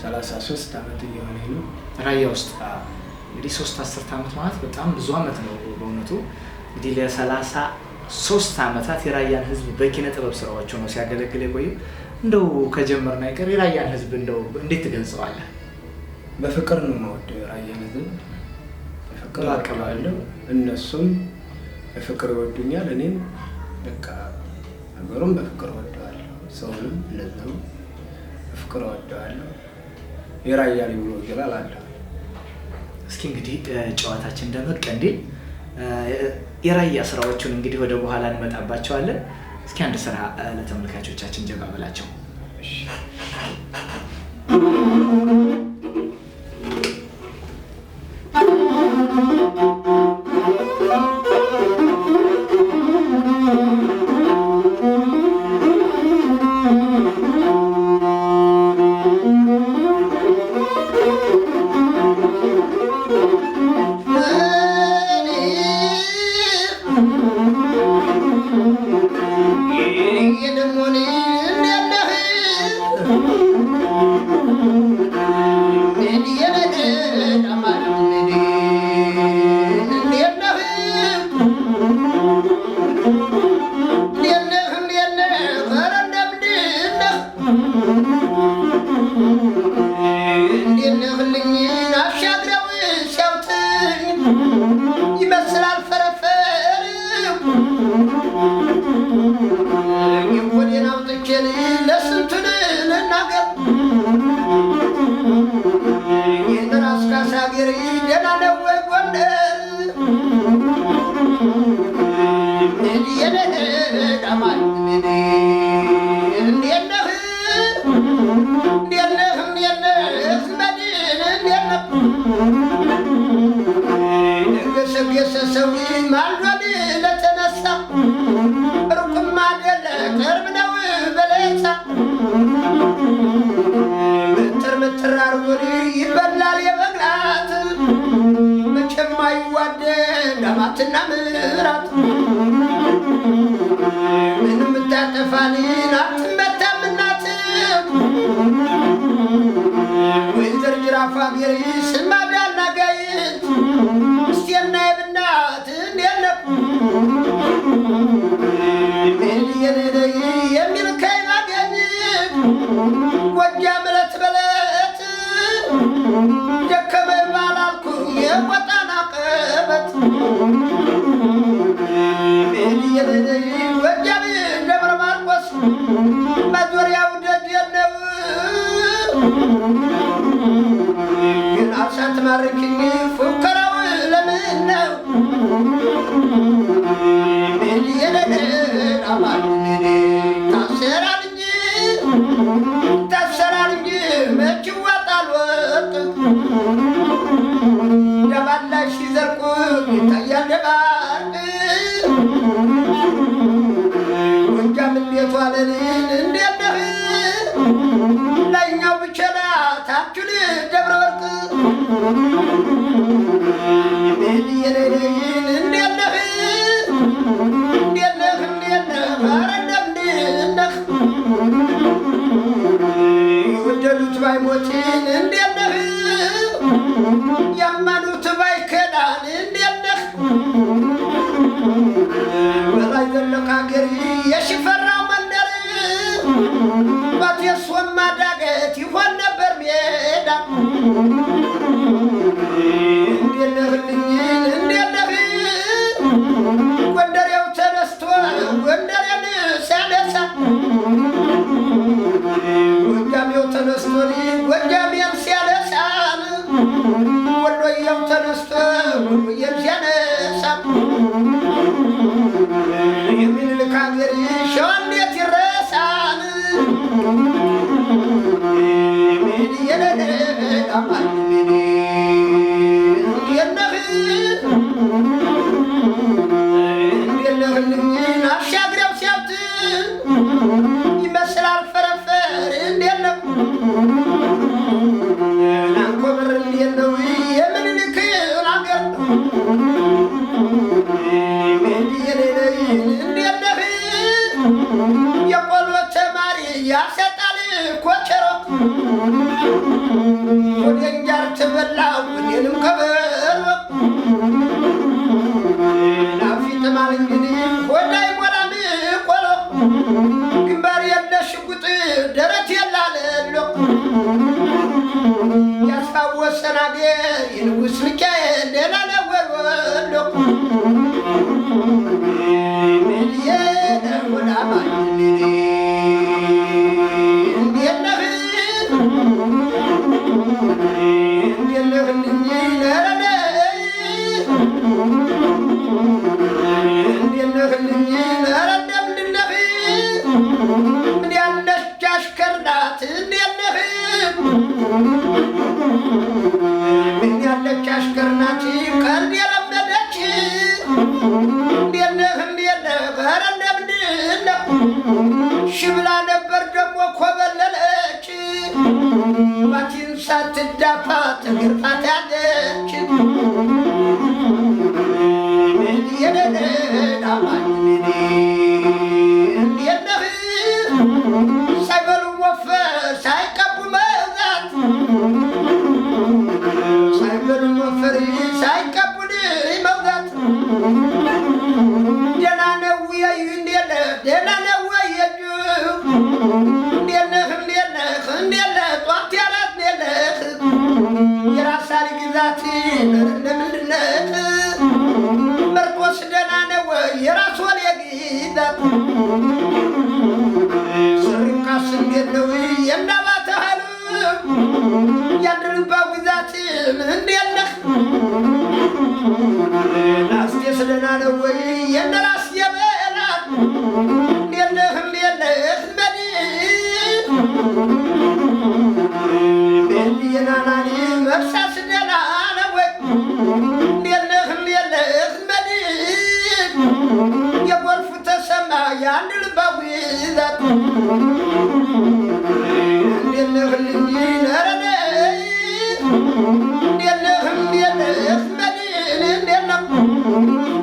33 ዓመት እየሆነኝ ነው። ራያ ውስጥ እንግዲህ 3 አስርት ዓመት ማለት በጣም ብዙ ዓመት ነው በእውነቱ። እንግዲህ ለ33 ዓመታት የራያን ህዝብ በኪነ ጥበብ ስራዎቹ ነው ሲያገለግል የቆየው። እንደው ከጀመርን አይቀር የራያን ህዝብ እንደው እንዴት ትገልጸዋለህ? በፍቅር ነው የምወደው የራያን ህዝብ፣ በፍቅር አቀባለሁ። እነሱም በፍቅር ይወዱኛል፣ እኔም በቃ ሀገሩም በፍቅር እወደዋለሁ፣ ሰውንም እንደዚያው በፍቅር እወደዋለሁ። የራያ ልጅ ብሎ ይላል አለ። እስኪ እንግዲህ ጨዋታችን ደመቅ እንዲል የራያ ስራዎቹን እንግዲህ ወደ በኋላ እንመጣባቸዋለን። እስኪ አንድ ስራ ለተመልካቾቻችን ጀባ በላቸው። ይበላል የበግላት መቼም አይዋደድ ዳማትና ምራት ምንም ብታጠፋልን አትመታም እናት ወይዘር ጅራፋ ቢሪ ስማዳና ጋይት እስቴና የብናት እንዴት የሚልከኝ ባገኝ ጎጃም ዕለት በለት ደከመኝ ባላልኩኝ የቆጣን አቀበት ጎጃም ደብረ ማርቆስ መዞሪያው ደጀን ነው። ግን አሳትማርክኝ ፉከራው ለምን ነው? ታሰራል እንጂ ታሰራል እንጂ መች ይዋጣል ወጥ ደባላሽ ሲዘልቁ ይታያል ደባርቅ ጎጃም እንዴት ዋለልን እንዴት ነህ ላይኛው ብቸና ታችን ደብረ ወርቅ እንዴት ነህ እንዴት ነህ እንዴት ነህ ኧረ እንደምንድን ነህ የወደዱት ባይሞትን እንዴት ነህ ያመኑት ባይከዳን እንዴት ነህ በላይ ዘለቀ አገር የሽፈራው መንደር ባቴሶማ ዳገት ይሆን ነበር ሜዳ እንዴት ነህልኝ እንዴት ነህ ጎንደሬው ተነስቶ ጎንደሬን ሲያነሳ ጎጃሜው ተነስቶ ጎጃሜን ሲያነሳ ወሎዬው ተነስቶ ወሎዬን ሲያነሳ የሚልክ ሀገር ሸዋ እንዴት ይረሳል? አሻግረው ሲያዩት ይመስላል ፈረፈር እንዴት ነው አንኮበር እንዴት ነው የምኒልክ አገር እንዴት ነህ የቆሎ ተማሪ ያሰጣል ኮቸሮ ያስታወሰን አገር የንጉሥ ሚካኤል ደህና ነው ወይ ወሎ? እንዴት ነህ? እንዴት ነህ? ኧረ እንዴት ነህ? ኧረ እንደምንድን ነህ? ምን ያለች አሽከር ናት? እንዴት ነህ? ምን ያለች አሽከር ናት? ቀልድ የለመደች። እንዴት ነህ? እንዴት ነህ? ኧረ እንደምንድን ነህ? እሺ ብላ ነበር ደግሞ ኮበለለች። ባቲን ሳትዳፋ ተገርፋት ያለች። እንዴት ነህ? ሳይበሉ ወፈር ሳይቀቡ መብዛት፣ ሳይበሉ ወፈር ሳይቀቡ መብዛት። ደህና ነው ወይ? እንዴት ነህ? ደህና ነው ወይ? እንዴት ነህ? እንዴት ነህ? እንዴት ነህ? ጧት ያላት እንዴት ነህ? የራስ አሊ ግዛት እንደምንድን ነህ? መርጦስ ደህና ነው ወይ? የራስ ወሌ ግዛት ስሪንቃስ እንዴት ነው? የእንዳባተ ኃይሉ ያንድርባው ግዛት እንዴት ነህ? ናስቴስ ደህና ነው ወይ? የነራስ የበላት እንዴት ነህ? እንዴት ነህ? መዲ የናናኒ መርሳስ ደህና ነው ወይ? እንዴት ነህ? እንዴት ነህ? መዲ የጎርፉ ተሰማ የአንድ ልባው ግዛት።